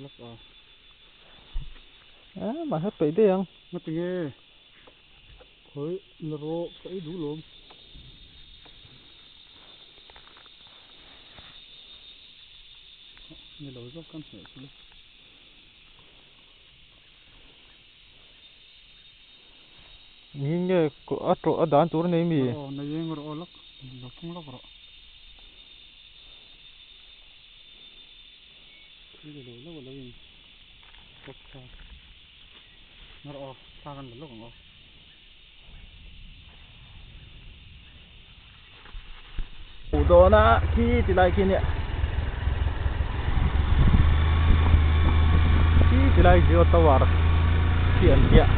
Lak a. Eh mahse peih daih ang. Ngati nge? Khawi la rawh ka ei duh lawm. Ni lo zawk kan hmeh chu le. Ni nge a tawh a dan tur nei mi? Aw nei eng rawh aw lak lo thung lawk rawh. Thil lo lo lo in pawp tha. Rawh aw thla kan la lawk ang aw. Hmuh dawn a khi ti lai khi nia khi ti lai zio tower khi an hliah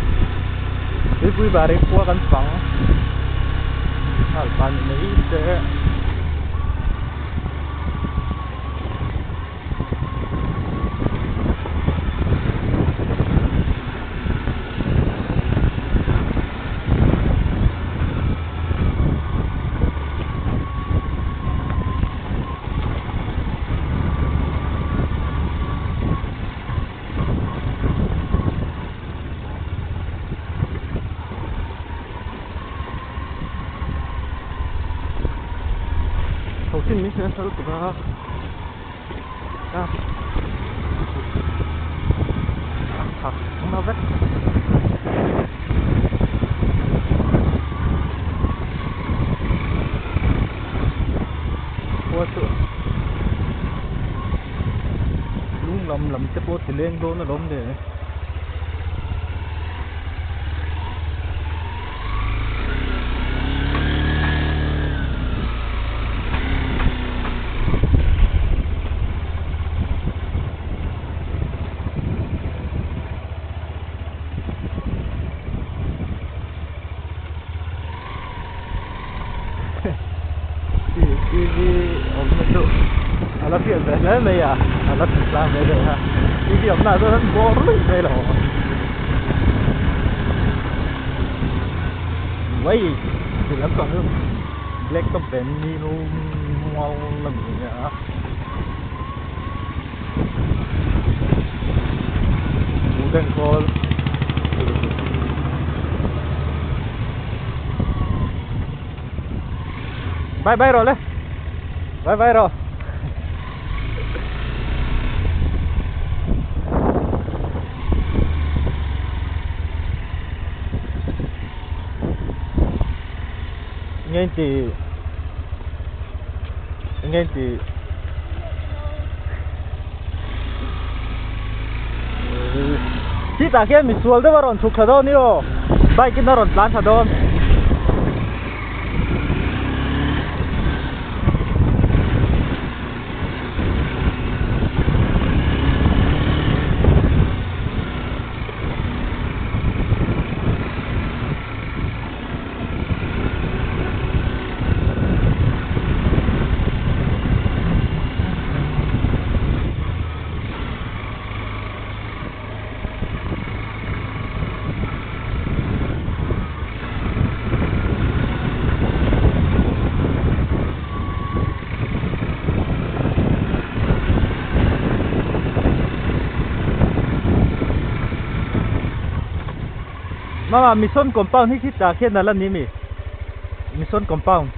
tuipui bari khua kan fang nghal pan mai te. Tho chin min hria sal tuk a a thak na vek. Khua chu lung lam lam te pawh ti leng dawn alawm le. TV awmna chu a la hriat ve hle mai a a la tih tlang ve deuh a TV awmna ah chuan an bawr luih mai lo mai ti lampang chu black top ve ni mual a ni a. Wooden khawl Bye bye rawh le Bye bye rawh Nghe anh chị Nghe anh chị Chitah khian misual deuh a rawn chhuk thla dawn i aw bike in a rawn tlan thla dawn. Mama mission compound hi khitah khian a la ni mi mission compound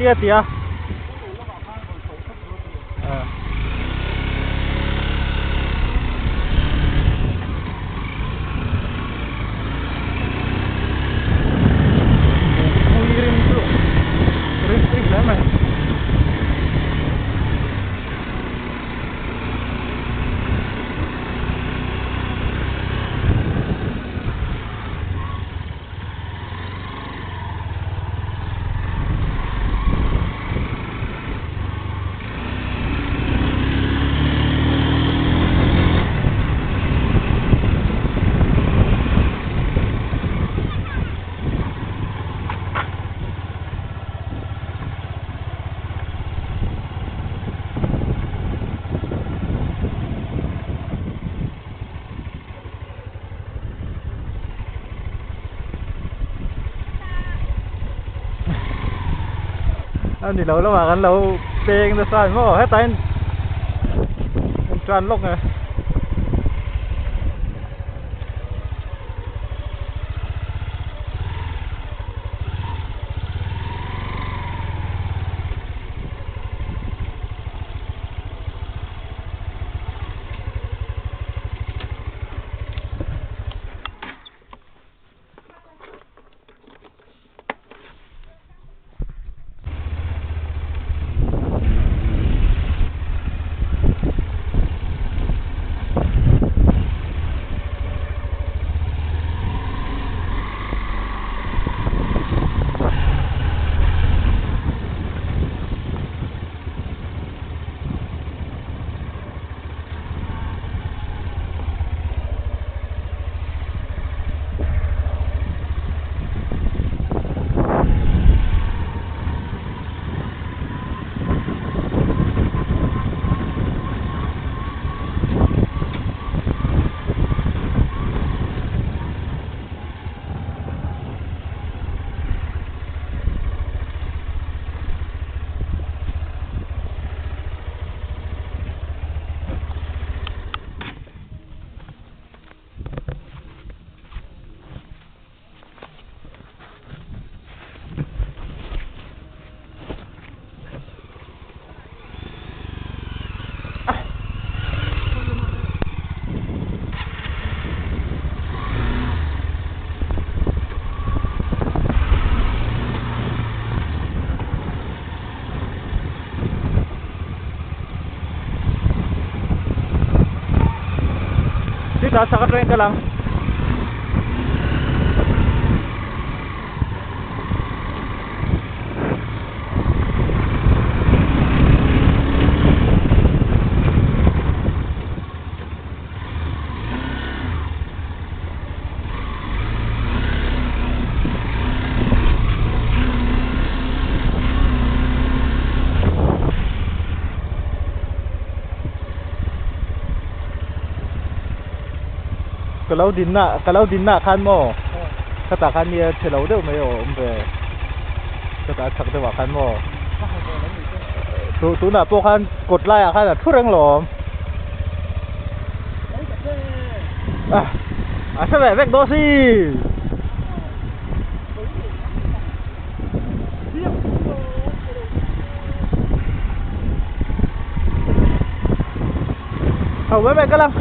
khi a ti a. Pui rim chu rim tui hle mai. A ni lo lamah kan lo peng nasa a ni maw hetah hian an tan lawk nge. Chutah chak atangin ka lang. Ka lo din na ka lo din na khan maw khatah khan nia chhe lo deuh mai a awm ve khatah a chak deuh ah khan maw tunah pawh khan kawt laiah khan a thu reng lawm. A hre ve vek dawn si. Ho mai mai ka lang.